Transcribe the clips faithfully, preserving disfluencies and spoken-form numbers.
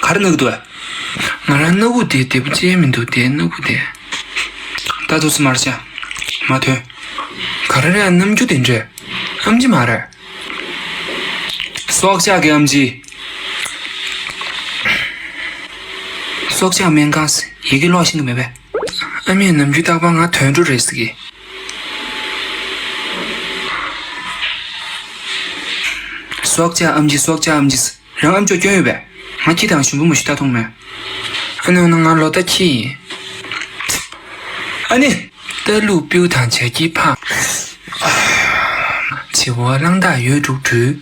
ག་རེ་ན་གི་འདུག་བས། ང་རང་སྣ་ཁུག་དེ་བདེ་པོ་ཅི་ཡང་མི་འདུག་དེ་སྣ་ཁུག་དེ། ད་དུ་ཙི་མར་བྱ། མ་ཐོན། ག་རེ་རེད་ཨ། རྣམ་འགྱུར་དེ་འདྲས། ཨམ་ཆི་མ་རེད། སྲོག་ཆགས་ཀྱི་ཨམ་ཆི། སྲོག་ཆགས་སྨན་ཁང་ཟེར་ཡི་གེ་ཀློག་ཤེས་ཀྱི་མེད་པས། ཨ་མས་ནམ་རྒྱུན་རྟག་པར་ང་དུད་འགྲོ་རེད་ཟེར་གི། སྲོག་ཆགས་ཨམ་ཆི། སྲོག་ཆགས་ཨམ་ཆི་ཟེར། རང་ཨམ་ཅོག་སྐྱོན་ཡོད་པས། ང་ཁྱི་དང་ཞུམ་པོ་མ་ཞུ་ད་མཐོང་མེད། ཨ་ནི་འོ་ན་ང་ལོ་ད་ཁྱི་ཡིན། ཨ་ནི། རྟ་ལུག་སྤྲེའུ་དང་བྱ་ཁྱི་ཕག་བྱེ་བ་གླང་དར་ཡོས་འབྲུག་སྦྲུལ།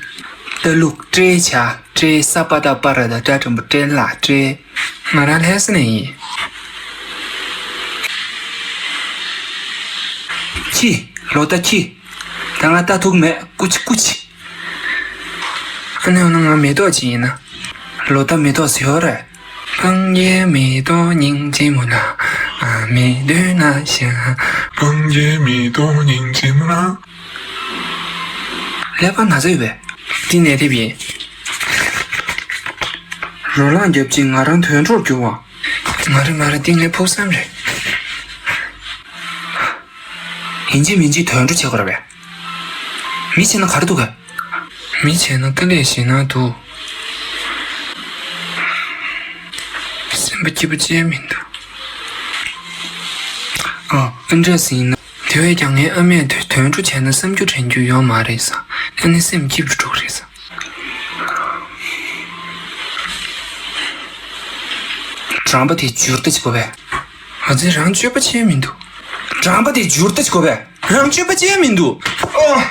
རྟ་ལུག་སྤྲེལ་བྱ་སྤྲེལ། ས་པ་ཏ་པ་ར་ད་སྒྲ་འགྲེང་བུ་སྤྲེལ་ལ་སྤྲེལ། ང་རང་ལྷ་ས་ནས་ཡིན། ཁྱི། ལོ་ད་ཁྱི། ད་ང་ལྟ་ཐུབ་མེད། ཀུ་ཅི་ཀུ་ཅི། ཨ་ནི་འོ་ན་ང་མེ་ཏོག་ཅིག་ཡིན་ན། ལོ་ད་མེ་ཏོག་ཟེར་ཡོད་རེད། སྤང་རྒྱན་མེ་ཏོག་སྙིང་རྗེ་མོ་ལ། ཨ་མའི་མདུན་ན་བཞག་སྤང་རྒྱན་མེ་ཏོག་སྙིང་རྗེ་མོ་ལ། ཀླད་པ་ན་ཚ་ཡོད་པས། འདི་ནས་དེབ་ཡིན། རོ་ལངས་རྒྱབ་ཅིང་ང་རང་དུད་འགྲོར་གྱུར་བ། མ་རེད་མ་རེད། འདི་ངའི་ཕུགས་བསམ་རེད། ཡིན་གཅིག་མིན་གཅིག་དུད་འགྲོ་བྱེད་དགོས་རེད་པས། མི་བྱས་ན་ག་རེ་འདུག་གས། མི་བྱས་ན་དཀའ་ལས་ཞེ་ན་འདུག་སེམས་པ་སྐྱིད་པོ་ཅི་ཡང་མི་འདུག་ཨ། ཨ་འདྲས་ཡིན་ན། དེ་བས་ཀྱང་ངའི་ཨ་མས་དུ་དུད་འགྲོ་བྱས་ན་བསམ་རྒྱུ་དྲན་རྒྱུ་ཡོད་མ་རེད་ཟེར། ཨ་ནི་སེམས་སྐྱིད་པོ་འགྲོ་གི་རེད་ཟེར། དྲང་པོ་དེ་འཇུར་ལྟ་བྱེད་དགོས་པས། ཨ་ཙི། རང་སྤྱོད་པ་ཅི་ཡང་མི་འདུག་དྲང་པོ་དེ་འཇུར་ལྟ་བྱེད་དགོས་པས། རང་སྤྱོད་པ་ཅི་ཡང་མི་འདུག་ཨོ།